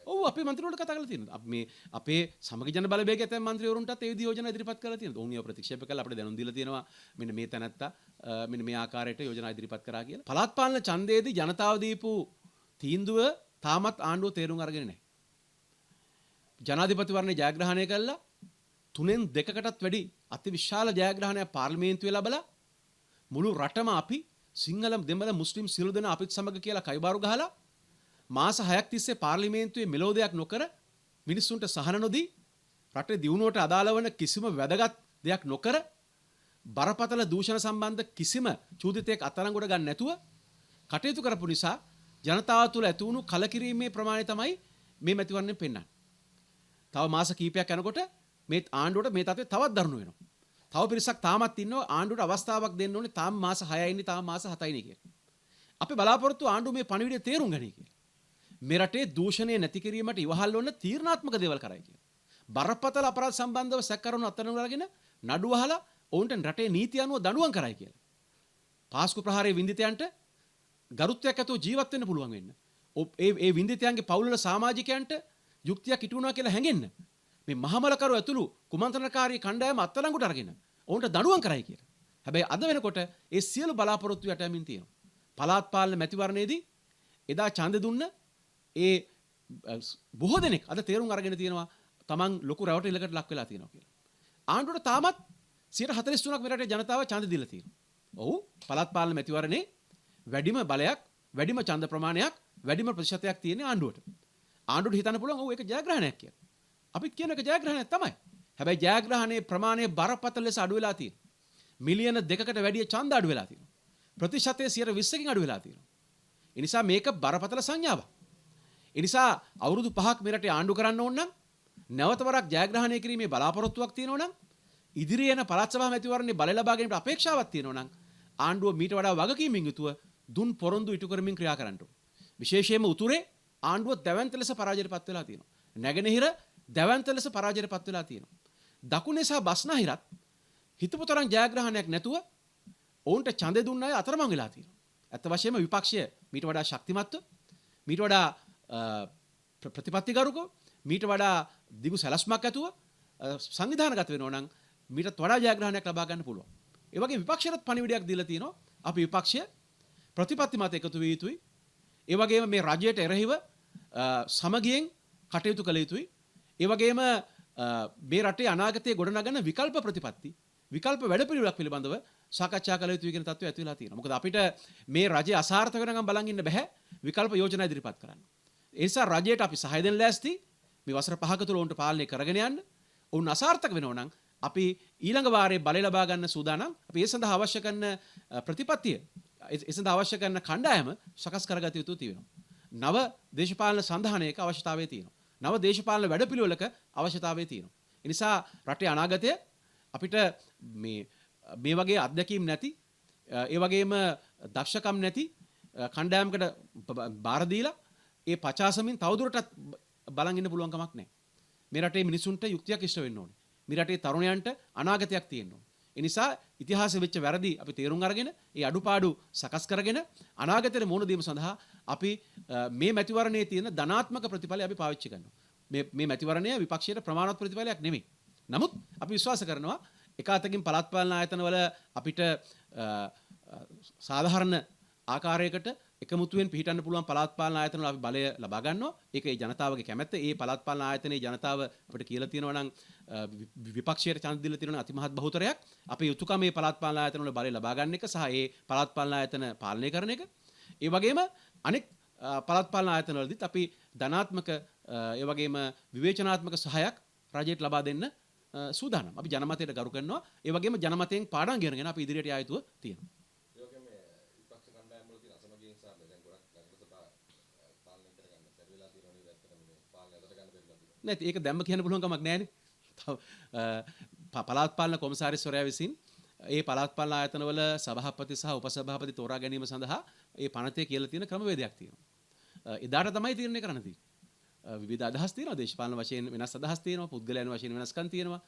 ඔව්, අපේ මන්ත්‍රීවරුන්ට කතා කරලා තියෙනවා. අපි මේ අපේ සමගි ජන බලවේගය ඇතැම් මන්ත්‍රීවරුන්ටත් ඒ විදිහේ යෝජනා ඉදිරිපත් කරලා තියෙනවා. ඔවුන් ඒව ප්‍රතික්ෂේප කළා. අපිට දැනුම් දීලා තියෙනවා මෙන්න මේ තැනැත්තා මෙන්න මේ ආකාරයට යෝජනා ඉදිරිපත් කරා කියලා. පළාත් පාලන ඡන්දයේදී ජනතාව දීපු තීන්දුව තාමත් ආණ්ඩුව තේරුම් අරගෙන නැහැ. ජනාධිපතිවරණය ජයග්‍රහණය කළා 3න් 2කටත් වැඩි අතිවිශාල ජයග්‍රහණයක් පාර්ලිමේන්තුවේ ලැබලා මුළු රටම අපි සිංහල දෙමළ මුස්ලිම් සියලු දෙනා අපිත් සමග කියලා කයිබාරු ගහලා මාස 6ක් තිස්සේ පාර්ලිමේන්තුවේ මෙලෝ දෙයක් නොකර මිනිස්සුන්ට සහන නොදී රටේ දියුණුවට අදාළ වන කිසිම වැදගත් දෙයක් නොකර බරපතල දූෂණ සම්බන්ධ කිසිම චූදිතයක් අත්අඩංගුවට ගන්න නැතුව කටයුතු කරපු නිසා ජනතාව තුළ ඇති වුණු කලකිරීමේ ප්‍රමාණය තමයි මේ මැතිවරණයෙන් පෙන්වන්නේ. තව මාස කීපයක් යනකොට මේ ආණ්ඩුවට මේ තත්ත්වය තවත් දරුණු වෙනවා. තව පිරිසක් තාමත් ඉන්නවා ආණ්ඩුවට අවස්ථාවක් දෙන්න ඕනේ, තාම මාස 6යි ඉන්නේ, තාම මාස 7යි ඉන්නේ කියලා. අපි බලාපොරොත්තු ආණ්ඩුව මේ පණිවිඩය තේරුම් ගනී කියලා. මේ රටේ දූෂණය නැති කිරීමට ඉවහල් වන තීරණාත්මක දේවල් කරයි කියලා. බරපතල අපරාධ සම්බන්ධව සැකකරුවන් අත්අඩංගුවට අරගෙන නඩු අහලා ඔවුන්ට රටේ නීති අනුව දඬුවම් කරයි කියලා. පාස්කු ප්‍රහාරයේ වින්දිතයන්ට ගරුත්වයක් ඇතුව ජීවත් වෙන්න පුළුවන් වෙන්න. ඒ ඒ වින්දිතයන්ගේ පවුල්වල සමාජිකයන්ට යුක්තියක් ඉටු වුණා කියලා හැඟෙන්න. මේ මහමලකරු ඇතුළු කුමන්ත්‍රණකාරී කණ්ඩායම අත්අඩංගුවට අරගෙන ඔවුන්ට දඬුවම් කරයි කියලා. හැබැයි අද වෙනකොට ඒ සියලු බලාපොරොත්තු යට යමින් තියෙනවා. පළාත් පාලන මැතිවරණයේදී එදා ඡන්දෙ දුන්න ඒ බොහෝ දෙනෙක් අද තේරුම් අරගෙන තියෙනවා තමන් ලොකු රැවටිල්ලකට ලක් වෙලා තියෙනවා කියලා. ආණ්ඩුවට තාමත් 43ක් මේ රටේ ජනතාව ඡන්ද දීලා තියෙනවා. ඔව්, පළාත් පාලන මැතිවරණේ වැඩිම බලයක්, වැඩිම ඡන්ද ප්‍රමාණයක්, වැඩිම ප්‍රතිශතයක් තියෙන ආණ්ඩුවට. ආණ්ඩුවට හිතන්න පුළුවන් ඔව් ඒක ජයග්‍රහණයක් කියලා. අපිත් කියන එක ජයග්‍රහණයක් තමයි. හැබැයි ජයග්‍රහණයේ ප්‍රමාණය බරපතල ලෙස අඩු වෙලා තියෙනවා. මිලියන 2කට වැඩිය ඡන්ද අඩු වෙලා තියෙනවා. ප්‍රතිශතය 20කින් අඩු වෙලා තියෙනවා. ඒ නිසා මේක බරපතල සංඥාවක්. ඒ නිසා අවුරුදු 5ක් මේ රටේ ආණ්ඩු කරන්න ඕන නම්, නැවත වරක් ජයග්‍රහණය කිරීමේ බලාපොරොත්තුවක් තියෙනවා නම්, ඉදිරියේ යන පළාත් සභා මැතිවරණයේ බලය ලබා ගැනීමට අපේක්ෂාවක් තියෙනවා නම්, ආණ්ඩුව මීට වඩා වගකීමෙන් යුතුව දුන් පොරොන්දු ඉටු කරමින් ක්‍රියා කරන්න ඕන. විශේෂයෙන්ම උතුරේ ආණ්ඩුව දැවැන්ත ලෙස පරාජයට පත් වෙලා තියෙනවා. නැගෙනහිර දැවැන්ත ලෙස පරාජයට පත් වෙලා තියෙනවා. දකුණේ සහ බස්නාහිරත් හිතපු තරම් ජයග්‍රහණයක් නැතුව ඔවුන්ට ඡන්දෙ දුන්න අය අතරමං වෙලා තියෙනවා. ඇත්ත වශයෙන්ම විපක්ෂය මීට වඩා ශක්තිමත්ව, මීට වඩා ප්‍රතිපත්තිගරුකව, මීට වඩා දිගු සැලැස්මක් ඇතුව සංවිධානගත වෙනවා නම් මීටත් වඩා ජයග්‍රහණයක් ලබා ගන්න පුළුවන්. ඒ වගේ විපක්ෂයටත් පණිවිඩයක් දීලා තියෙනවා. අපි විපක්ෂය ප්‍රතිපත්ති මත එකතු විය යුතුයි. ඒ වගේම මේ රජයට එරෙහිව සමගියෙන් කටයුතු කළ යුතුයි. ඒ වගේම මේ රටේ අනාගතය ගොඩනගන විකල්ප ප්‍රතිපත්ති, විකල්ප වැඩපිළිවෙලක් පිළිබඳව සාකච්ඡා කළ යුතුයි කියන තත්ත්වය ඇති වෙලා තියෙනවා. මොකද අපිට මේ රජය අසාර්ථක වෙනකම් බලන් ඉන්න බෑ විකල්ප යෝජනා ඉදිරිපත් කරන්න. ඒ නිසා රජයට අපි සහාය දෙන්න ලෑස්ති. මේ වසර 5ක තුල ඔවුන්ට පාලනය කරගෙන යන්න. ඔවුන් අසාර්ථක වෙනවා නම් අපි ඊළඟ වාරයේ බලය ලබා ගන්න සූදානම්. අපි ඒ සඳහා අවශ්‍ය කරන ප්‍රතිපත්තිය, ඒ සඳහා අවශ්‍ය කරන කණ්ඩායම සකස් කරගත යුතු තියෙනවා. නව දේශපාලන සන්ධානයක අවශ්‍යතාවය තියෙනවා. නව දේශපාලන වැඩපිළිවෙලක අවශ්‍යතාවය තියෙනවා. ඒ නිසා රටේ අනාගතය අපිට මේ මේ වගේ අත්දැකීම් නැති, ඒ වගේම දක්ෂකම් නැති කණ්ඩායමකට බාර දීලා ඒ පචාසමින් තවදුරටත් බලන් ඉන්න පුළුවන් කමක් නැහැ. මේ රටේ මිනිසුන්ට යුක්තියක් ඉෂ්ට වෙන්න ඕනේ. මේ රටේ තරුණයන්ට අනාගතයක් තියෙන්න ඕනේ. ඒ නිසා ඉතිහාසෙ වෙච්ච වැරදි අපි තේරුම් අරගෙන ඒ අඩුපාඩු සකස් කරගෙන අනාගතයට මුහුණ දීම සඳහා අපි මේ මැතිවරණයේ තියෙන ධනාත්මක ප්‍රතිඵලය අපි පාවිච්චි කරනවා. මේ මේ මැතිවරණය විපක්ෂයට ප්‍රමාණවත් ප්‍රතිඵලයක් නෙමෙයි. නමුත් අපි විශ්වාස කරනවා එක අතකින් පළාත් පාලන ආයතනවල අපිට සාධාරණ ආකාරයකට එකමුතුවෙන් පිහිටන්න පුළුවන් පළාත් පාලන ආයතනවල අපි බලය ලබා ගන්නවා. ඒක ඒ ජනතාවගේ කැමැත්ත. ඒ පළාත් පාලන ආයතනයේ ජනතාව අපිට කියලා තියෙනවා නම්, විපක්ෂයට ඡන්ද දීලා තියෙනවා නම් අතිමහත් බහුතරයක්, අපේ යුතුයකම මේ පළාත් පාලන ආයතනවල බලය ලබා ගන්න එක සහ ඒ පළාත් පාලන ආයතන පාලනය කරන එක. ඒ වගේම අනෙක් පළාත් පාලන ආයතනවලදීත් අපි ධනාත්මක ඒ වගේම විවේචනාත්මක සහායක් රජයට ලබා දෙන්න සූදානම්. අපි ජනමතයට ගරු කරනවා. ඒ වගේම ජනමතයෙන් පාඩම් ඉගෙනගෙන අපි ඉදිරියට යා යුතුව තියෙනවා. ඒ වගේම විපක්ෂ කණ්ඩායම් වල තියෙන අසමගිය නිසා දැන් ගොඩක් නගර සභා පාලනය කරගන්න බැරි වෙලා තියෙනවා නේද? ඇත්තටම මේ පාලනය අතට ගන්න බැරි වෙලා තියෙනවා. නෑ, ඒක දැම්ම කියන්න පුළුවන් කමක් නෑනේ. තව පළාත් පාලන කොමසාරිස්වරයා විසින් ඒ පළාත් පාලන ආයතනවල සභාපති සහ උපසභාපති තෝරා ගැනීම සඳහා ඒ පනතේ කියලා තියෙන ක්‍රමවේදයක් තියෙනවා. එදාට තමයි තීරණය කරන්න තියෙන්නේ. විවිධ අදහස් තියෙනවා. දේශපාලන වශයෙන් වෙනස් අදහස් තියෙනවා. පුද්ගලයන් වශයෙන් වෙනස්කම් තියෙනවා.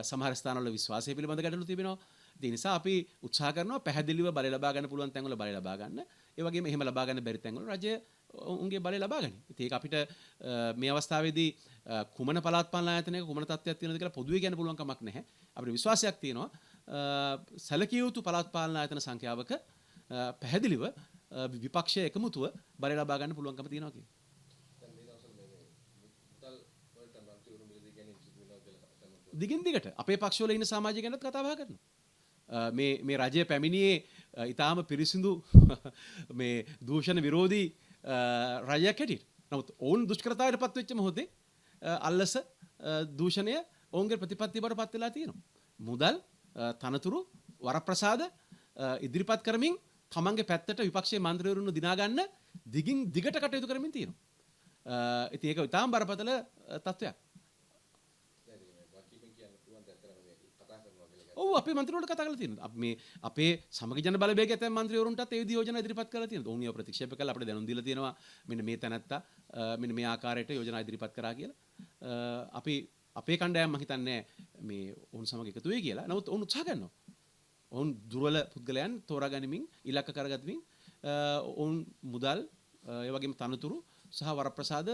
සමහර ස්ථානවල විශ්වාසය පිළිබඳ ගැටලු තිබෙනවා. ඒ නිසා අපි උත්සාහ කරනවා පැහැදිලිව බලය ලබා ගන්න පුළුවන් තැන්වල බලය ලබා ගන්න. ඒ වගේම එහෙම ලබා ගන්න බැරි තැන්වල රජය ඔවුන්ගේ බලය ලබා ගනී. ඉතින් ඒක අපිට මේ අවස්ථාවේදී කුමන පළාත් පාලන ආයතනයක කුමන තත්ත්වයක් තියෙනවද කියලා පොදුවේ කියන්න පුළුවන් කමක් නැහැ. අපිට විශ්වාසයක් තියෙනවා සැලකිය යුතු පළාත් පාලන ආයතන සංඛ්‍යාවක පැහැදිලිව විපක්ෂය එකමුතුව බලය ලබා ගන්න පුළුවන්කම තියෙනවා කියලා. දැන් මේ දවස්වල මේ මුදල් වලට මන්ත්‍රීවරු මිලදී ගැනීම සිදු වෙනවා කියලා තමයි. දිගින් දිගට අපේ පක්ෂවල ඉන්න සමාජිකයන්ටත් කතා බහ කරනවා. මේ මේ රජය පැමිණියේ ඊටාම පිරිසිදු මේ දූෂණ විරෝධී රජයක් හැටියට. නමුත් ඔවුන් දුෂ්කරතාවයට පත් වෙච්ච මොහොතේ අල්ලස දූෂණය ඔවුන්ගේ ප්‍රතිපත්තිය බවට පත් වෙලා තියෙනවා. මුදල්, තනතුරු, වරප්‍රසාද ඉදිරිපත් කරමින් තමන්ගේ පැත්තට විපක්ෂයේ මන්ත්‍රීවරුන් දිනා ගන්න දිගින් දිගට කටයුතු කරමින් තියෙනවා. ඉතින් ඒක ඉතාම බරපතල තත්ත්වයක්. ඔව්, අපේ මන්ත්‍රීවරුන්ට කතා කරලා තියෙනවා. අපි මේ අපේ සමගි ජන බලවේගය ඇතැම් මන්ත්‍රීවරුන්ටත් ඒ විදිහ යෝජනා ඉදිරිපත් කරලා තියෙනවා. ඔවුන් ඒව ප්‍රතික්ෂේප කළා. අපිට දැනුම් දීලා තියෙනවා මෙන්න මේ තැනැත්තා මෙන්න මේ ආකාරයට යෝජනා ඉදිරිපත් කරා කියලා. අපි අපේ කණ්ඩායම මං හිතන්නේ මේ ඔවුන් සමග එකතු වෙයි කියලා. නමුත් ඔවුන් උත්සාහ කරනවා. ඔවුන් දුර්වල පුද්ගලයන් තෝරා ගනිමින්, ඉලක්ක කරගනිමින් ඔවුන් මුදල්, ඒ වගේම තනතුරු සහ වරප්‍රසාද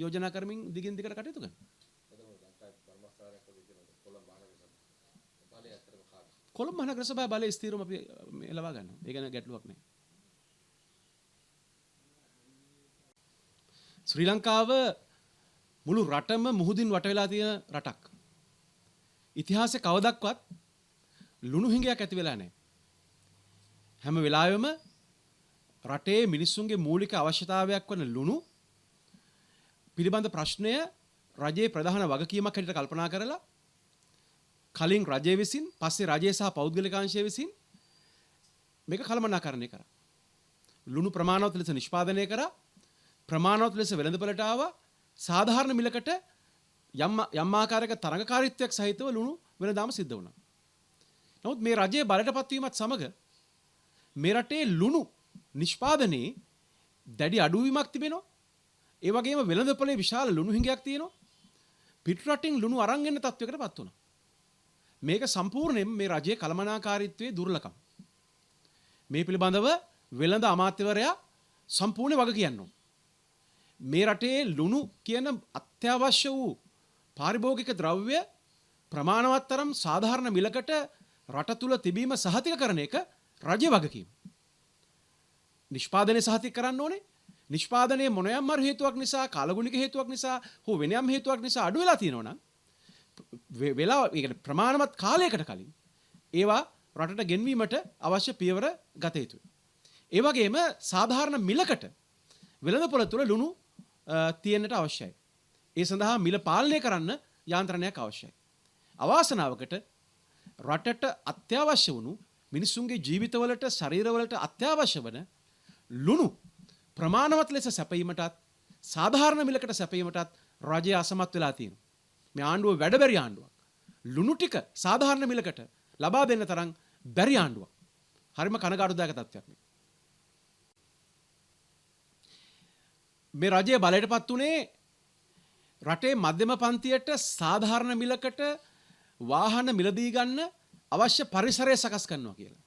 යෝජනා කරමින් දිගින් දිගට කටයුතු කරනවා. කොළඹ මහනගර සභාවේ බලය ස්ථිරවම අපි ලබා ගන්නවා. ඒ ගැන ගැටලුවක් නෑ. ශ්‍රී ලංකාව මුළු රටම මුහුදින් වට වෙලා තියෙන රටක්. ඉතිහාසයේ කවදක්වත් ලුණු හිඟයක් ඇති වෙලා නැහැ. හැම වෙලාවෙම රටේ මිනිස්සුන්ගේ මූලික අවශ්‍යතාවයක් වන ලුණු පිළිබඳ ප්‍රශ්නය රජයේ ප්‍රධාන වගකීමක් හැටියට කල්පනා කරලා කලින් රජය විසින්, පස්සේ රජය සහ පෞද්ගලික අංශය විසින් මේක කළමනාකරණය කරා. ලුණු ප්‍රමාණවත් ලෙස නිෂ්පාදනය කරා, ප්‍රමාණවත් ලෙස වෙළඳපළට ආවා, සාධාරණ මිලකට යම් යම් ආකාරයක තරඟකාරීත්වයක් සහිතව ලුණු වෙළඳාම සිද්ධ වුණා. නමුත් මේ රජය බලයට පත්වීමත් සමග මේ රටේ ලුණු නිෂ්පාදනයේ දැඩි අඩුවීමක් තිබෙනවා. ඒ වගේම වෙළඳපොළේ විශාල ලුණු හිඟයක් තියෙනවා. පිටරටින් ලුණු අරන් එන්න තත්වයකට පත් වුණා. මේක සම්පූර්ණයෙන් මේ රජයේ කළමනාකාරීත්වයේ දුර්ලකම. මේ පිළිබඳව වෙළඳ අමාත්‍යවරයා සම්පූර්ණ වග කියන්න ඕන. මේ රටේ ලුණු කියන අත්‍යවශ්‍ය වූ පාරිභෝගික ද්‍රව්‍ය ප්‍රමාණවත් තරම් සාධාරණ මිලකට රට තුල තිබීම සහතික කරන එක රජයේ වගකීම. නිෂ්පාදනය සහතික කරන්න ඕනේ. නිෂ්පාදනයේ මොනයම් හරි හේතුවක් නිසා, කාලගුණික හේතුවක් නිසා හෝ වෙනයම් හේතුවක් නිසා අඩු වෙලා තියෙනවා නම් වෙලා, ඒ කියන්නේ ප්‍රමාණවත් කාලයකට කලින් ඒවා රටට ගෙන්වීමට අවශ්‍ය පියවර ගත යුතුයි. ඒ වගේම සාධාරණ මිලකට වෙළඳපොළ තුල ලුණු තියෙන්නට අවශ්‍යයි. ඒ සඳහා මිල පාලනය කරන්න යාන්ත්‍රණයක් අවශ්‍යයි. අවාසනාවකට රටට අත්‍යවශ්‍ය වුණු මිනිසුන්ගේ ජීවිතවලට, ශරීරවලට අත්‍යවශ්‍ය වන ලුණු ප්‍රමාණවත් ලෙස සැපයීමටත් සාධාරණ මිලකට සැපයීමටත් රජය අසමත් වෙලා තියෙනවා. මේ ආණ්ඩුව වැඩ බැරි ආණ්ඩුවක්. ලුණු ටික සාධාරණ මිලකට ලබා දෙන්න තරම් බැරි ආණ්ඩුවක්. හරිම කනගාටුදායක තත්ත්වයක් මේ. මේ රජය බලයට පත් වුණේ රටේ මධ්‍යම පන්තියට සාධාරණ මිලකට වාහන මිලදී ගන්න අවශ්‍ය පරිසරය සකස් කරනවා කියලා.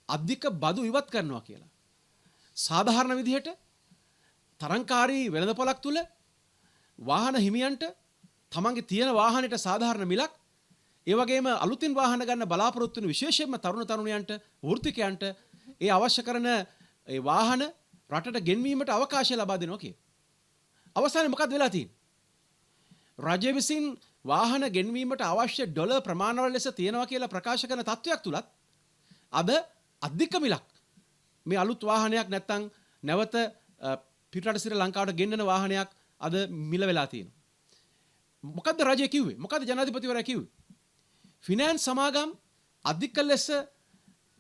අධික බදු ඉවත් කරනවා කියලා. සාධාරණ විදිහට තරංකාරී වෙළඳපොළක් තුල වාහන හිමියන්ට තමන්ගේ තියෙන වාහනයට සාධාරණ මිලක්, ඒ වගේම අලුතින් වාහන ගන්න බලාපොරොත්තු වෙන විශේෂයෙන්ම තරුණ තරුණියන්ට, වෘත්තිකයන්ට ඒ අවශ්‍ය කරන ඒ වාහන රටට ගෙන්වීමට අවකාශය ලබා දෙනවා කියලා. අවසානයේ මොකක්ද වෙලා තියෙන්නේ? රජය විසින් වාහන ගෙන්වීමට අවශ්‍ය ඩොලර් ප්‍රමාණවල ලෙස තියෙනවා කියලා ප්‍රකාශ කරන තත්ත්වයක් තුලත් අද අධික මිලක් මේ අලුත් වාහනයක් නැත්තම් නැවත පිටරට සිට ලංකාවට ගෙන්නන වාහනයක් අද මිල වෙලා තියෙනවා. මොකද්ද රජය කිව්වේ? මොකද්ද ජනාධිපතිවරයා කිව්වේ? ෆිනෑන්ස් සමාගම් අධික ලෙස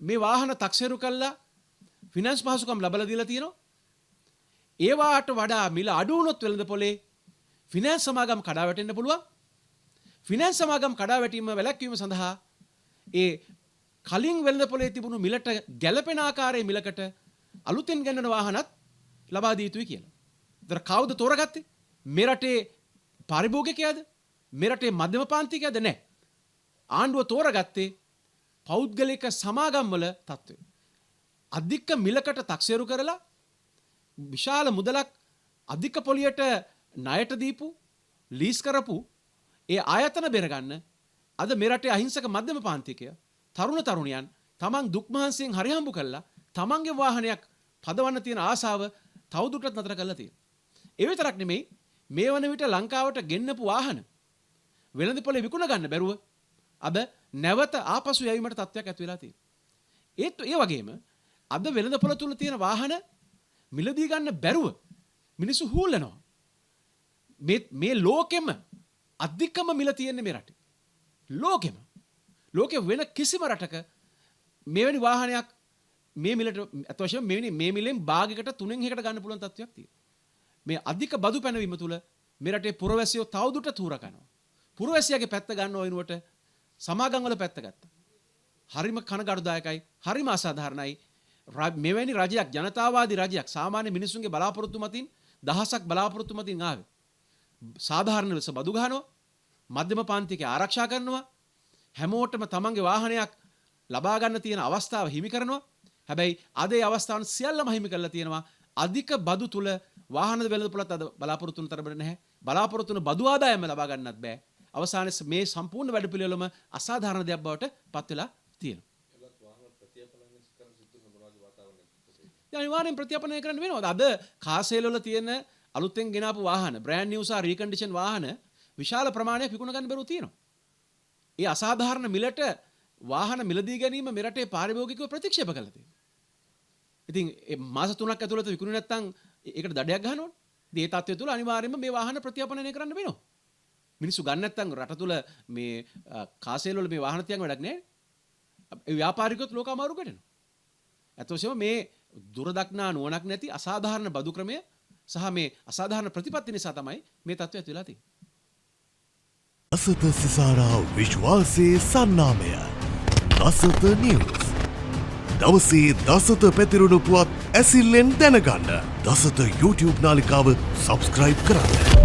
මේ වාහන තක්සේරු කළා, ෆිනෑන්ස් පහසුකම් ලබලා දීලා තියෙනවා. ඒවාට වඩා මිල අඩු වුණොත් වෙළඳ පොලේ ෆිනෑන්ස් සමාගම් කඩා වැටෙන්න පුළුවන්. ෆිනෑන්ස් සමාගම් කඩා වැටීම වැළැක්වීම සඳහා ඒ කලින් වෙළඳ පොලේ තිබුණු මිලට ගැළපෙන ආකාරයේ මිලකට අලුතෙන් ගන්නන වාහනත් ලබා දිය යුතුයි කියලා. ඒතර කවුද තෝරගත්තේ? මේ රටේ පාරිභෝගිකයාද? මේ රටේ මධ්‍යම පාන්තිකයාද? නෑ. ආණ්ඩුව තෝරගත්තේ පෞද්ගලික සමාගම් වල තත්ත්වය. අධික මිලකට තක්සේරු කරලා විශාල මුදලක් අධික පොලියට ණයට දීපු, ලීස් කරපු ඒ ආයතන බේරගන්න අද මේ රටේ අහිංසක මධ්‍යම පාන්තිකය, තරුණ තරුණියන් තමන් දුක් මහන්සියෙන් හරි හම්බු කරලා තමන්ගේ වාහනයක් පදවන්න තියෙන ආසාව තවදුරටත් නතර කරලා තියෙනවා. ඒ විතරක් නෙමෙයි, මේ වන විට ලංකාවට ගෙන්නපු වාහන වෙළඳ පොලේ විකුණ ගන්න බැරුව අද නැවත ආපසු යැවීමට තත්ත්වයක් ඇති වෙලා තියෙනවා. ඒත් ඒ වගේම අද වෙළඳ පොළ තුල තියෙන වාහන මිලදී ගන්න බැරුව මිනිස්සු හූල්ලනවා. මේ මේ ලෝකෙම අධිකම මිල තියෙන්නේ මේ රටේ. ලෝකෙම. ලෝකෙ වෙන කිසිම රටක මෙවැනි වාහනයක් මේ මිලට, අත වශයෙන්ම මෙවැනි මේ මිලෙන් භාගයකට තුනෙන් එකකට ගන්න පුළුවන් තත්ත්වයක් තියෙනවා. මේ අධික බදු පැනවීම තුල මේ රටේ පුරවැසියෝ තවදුරටත් හූර කනවා. පුරවැසියාගේ පැත්ත ගන්නව වෙනුවට සමාගම් වල පැත්ත ගත්තා. හරිම කනගාටුදායකයි, හරිම අසාධාරණයි. මෙවැනි රජයක්, ජනතාවාදී රජයක්, සාමාන්‍ය මිනිසුන්ගේ බලාපොරොත්තු මතින්, දහසක් බලාපොරොත්තු මතින් ආවේ. සාධාරණ ලෙස බදු ගහනවා, මධ්‍යම පාන්තිකය ආරක්ෂා කරනවා, හැමෝටම තමන්ගේ වාහනයක් ලබා ගන්න තියෙන අවස්ථාව හිමි කරනවා. හැබැයි අද ඒ අවස්ථාවන් සියල්ලම හිමි කරලා තියෙනවා. අධික බදු තුල වාහන වෙළඳපොළත් අද බලාපොරොත්තු වුණ තරමට නැහැ. බලාපොරොත්තු වුණ බදු ආදායම ලබා ගන්නත් බෑ. අවසානයේ මේ සම්පූර්ණ වැඩපිළිවෙලම අසාධාරණ දෙයක් බවට පත් වෙලා තියෙනවා. අනිවාර්යෙන් ප්‍රත්‍යපනය කරන්න වෙනවා. අද කාසේල් වල තියෙන අලුතෙන් ගෙනාපු වාහන, බ්‍රෑන්ඩ් නිව් සහ රීකන්ඩිෂන් වාහන විශාල ප්‍රමාණයක් විකුණ ගන්න බැරුව තියෙනවා. ඒ අසාධාරණ මිලට වාහන මිලදී ගැනීම මේ රටේ පාරිභෝගිකව ප්‍රතික්ෂේප කරලා තියෙනවා. ඉතින් ඒ මාස 3ක් ඇතුළත විකුණුනේ නැත්නම් ඒකට දඩයක් ගහනවනේ. ඉතින් ඒ තත්ත්වය තුළ අනිවාර්යයෙන්ම මේ වාහන ප්‍රත්‍යපනය කරන්න වෙනවා. මිනිස්සු ගන්න නැත්නම් රට තුළ මේ කාසේල් වල මේ වාහන තියන් වැඩක් නෑ. ඒ ව්‍යාපාරිකයොත් ලෝක අමාරු ගැටෙනවා. ඇත්ත වශයෙන්ම මේ දුරදක්නා නුවණක් නැති අසාධාරණ බදු ක්‍රමය සහ මේ අසාධාරණ ප්‍රතිපත්ති නිසා තමයි මේ තත්ත්වය ඇති වෙලා තියෙන්නේ. දසත සිසාරා විශ්වාසයේ සන්නාමය, දසත නිවුස්. දවසේ දසත පැතිරුණු පුවත් ඇසිල්ලෙන් දැනගන්න දසත YouTube නාලිකාව සබස්ක්‍රයිබ් කරන්න.